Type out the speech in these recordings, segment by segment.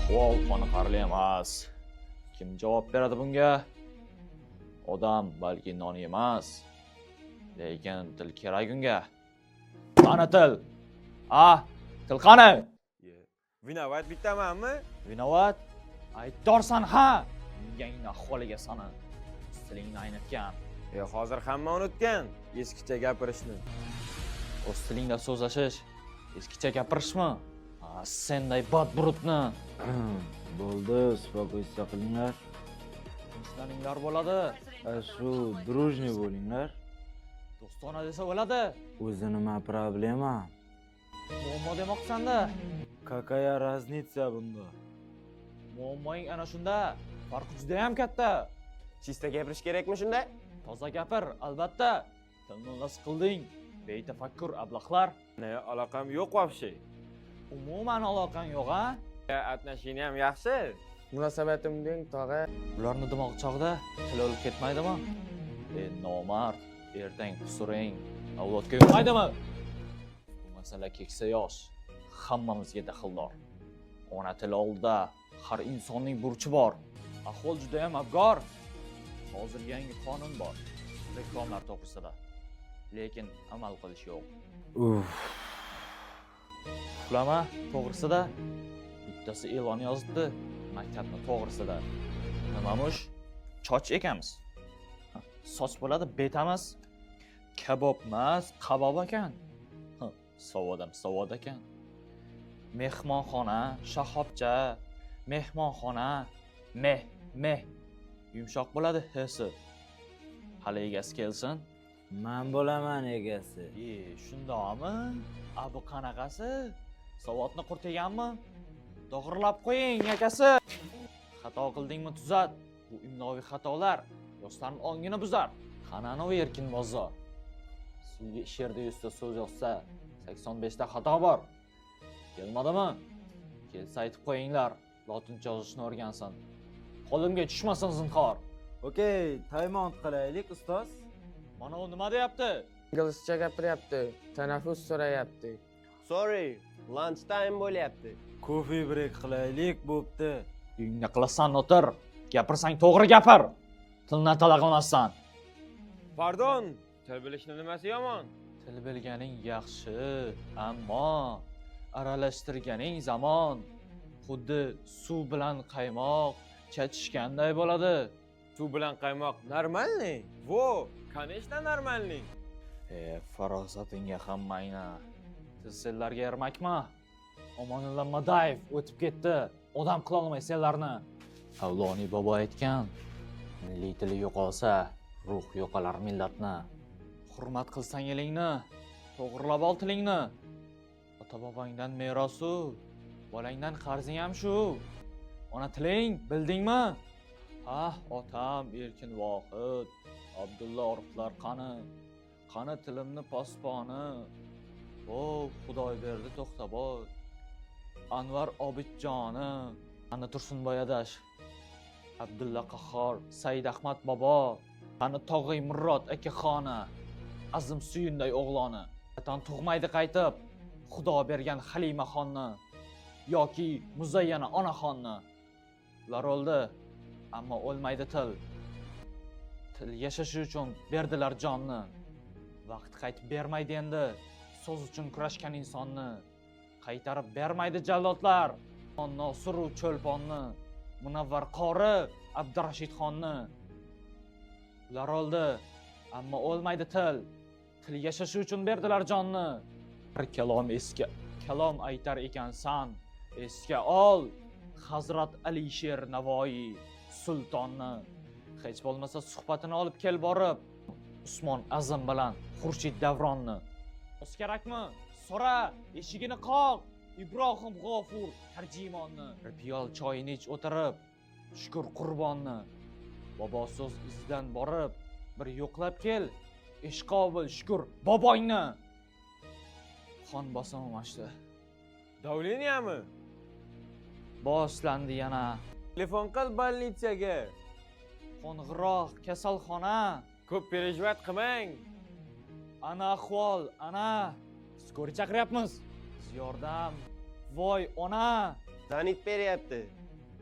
Ahvol qoniqarli emas. Kim javob beradi bunga? Odam balki non yemas, lekin til kerak unga. Qani til? A, til qani? Виноват bittamanmi? Виноват? Aybdorsan ha! Miyangni ahvoliga sani. Tilingni aynitgan. E, hozir hamma unutgan eskicha gapirishni. O'z tilingda so'zlashish eskicha gapirishmi? Ha, senday badburutni. Bo'ldi, спокойствие qilinglar. Tinchlaringlar bo'ladi. A, shu дружный bo'linglar. Do'stona desa bo'ladi. O'zi nima problema? Muammo demoqchisan-da. Какая разница bunda? Muammoing ana shunda. Farqi juda ham katta. Чисто gapirish kerakmi shunda? Toza gapir, albatta. Tilni g'az qilding. Betafakkur ablahlar. Ne, aloqam yo'q вообще. Umuman aloqang yo'q, a? Отношения ham yaxshi. Munosabatim deng, tog'a. Ularni dimog'i chog'da til o'lib ketmaydimi? E, nomard, ertang qusuring avlodga yuqmaydimi? Bu masala keksa yosh, hammamizga daxldor. Ona tili oldida har insonning burchi bor. Ahvol juda ham abgor. Hozir yangi qonun bor. Reklamalar to'g'risida. Lekin amal qilish yo'q. Uf. Uxlama to'g'risida bittasi e'lon yozibdi maktabni to'g'risida. Nimamush? Choch ekanmiz. Ha, soch bo'ladi, betamiz. Kabob emas, qabob ekan. Ha, savodam savod ekan. Mehmonxona, shoxobcha, mehmonxona, meh, meh. Yumshoq bo'ladi hsi. Hali egasi kelsin. Man bo'laman egasi. E, shundoqmi? A, bu qanaqasi? Savodni qurt yeganmi? To'g'rilab qo'ying, akasi. Xato qildingmi, tuzat. Bu imloviy xatolar yoshlarning ongini buzar. Qani anavi erkin bozor. Suvga isherda 100 ta so'z yozsa, 85 ta xato bor. Kelmadimi? Kelsa aytib qo'yinglar, lotincha yozishni o'rgansin. Qo'limga tushmasin zinhor. Okey, time out qilaylik, ustoz. Mana u nima deyapti? Inglizcha gapiryapti, tanaffus so'rayapti. Sorry, lunch time bo'lyapti. Coffee break qilaylik, bo'pti. Uyingda qilasan, o'tir. Gapirsang to'g'ri gapir. Tilni tala qilmassan. Pardon, til bilishni nimasi yomon? Til bilganing yaxshi, ammo aralashtirganing zamon. Xuddi suv bilan qaymoq chachishganday bo'ladi. Suv bilan qaymoq нормальный? Во, конечно, нормальный. E, farosatingga ham mayna. Siz senlarga ermakmi? Omonilla Madayev o'tib ketdi. Odam qilolmay senlarni. Avloniy bobo aytgan, milliy tili yo'qolsa, ruh yo'qolar millatni. Hurmat qilsang elingni, to'g'rilab ol tilingni. Ota bobongdan merosu, bolangdan qarzing ham shu. Ona tiling, bildingmi? Ah, otam Erkin Vohid, Abdulla Oriflar qani? Qani tilimni posboni? O, Xudoyberdi To'xtaboy, Anvar Obidjoni, qani Tursunboy adash, Abdulla Qahhor, Said Ahmad bobo, qani Tog'iy Murod akaxoni, Azim Suyunday o'g'loni. Vatan tug'maydi qaytib, Xudo bergan Halimaxonni yoki Muzayyana onaxonni. Ular o'ldi, ammo o'lmaydi til. Til yashashi uchun berdilar jonni. Vaqt qaytib bermaydi endi so'z uchun kurashgan insonni. Qaytarib bermaydi jallodlar Nosiru Cho'lponni, Munavvar qori Abdurashidxonni. Ular o'ldi, ammo o'lmaydi til. Til yashashi uchun berdilar jonni. Bir kalom esga kalom aytar ekansan, esga ol Hazrat Alisher Navoiy sultonni. Hech bo'lmasa suhbatini olib kel borib Usmon Azim bilan Xurshid Davronni. O'z kerakmi? So'ra, eshigini qoq. Ibrohim G'ofur tarjimonni. Bir piyol choyini ich o'tirib, Shukur Qurbonni. Bobo so'z izidan borib, bir yo'qlab kel. Ishqobil Shukur bobongni. Qon bosimim oshdi. Давление mi? Boshlandi yana. Telefon qil больница ga. Qo'ng'iroq, kasalxona. Ko'p переживать qilmang. Ana ahvol, ana. Скорый chaqiryapmiz. Yordam. Voy ona. Звонит beryapti.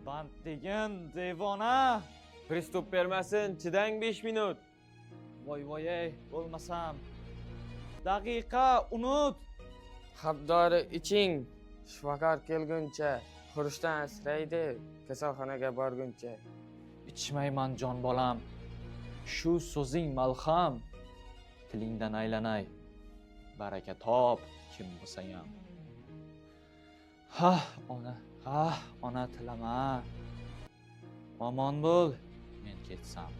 Band degin, devona. Приступ bermasin, chidang 5 minut. Voy voy ey, bo'lmasam. Daqiqa unut. Xabdori iching, shifokor kelguncha, xurishdan asraydi, kasalxonaga borguncha. Ichmayman jon bolam. Shu so'zing malham. Tilingdan aylanay. Baraka top kim bo'lsang ham. Ha, ona, ha, ona tilama. Omon bo'l, men ketsam.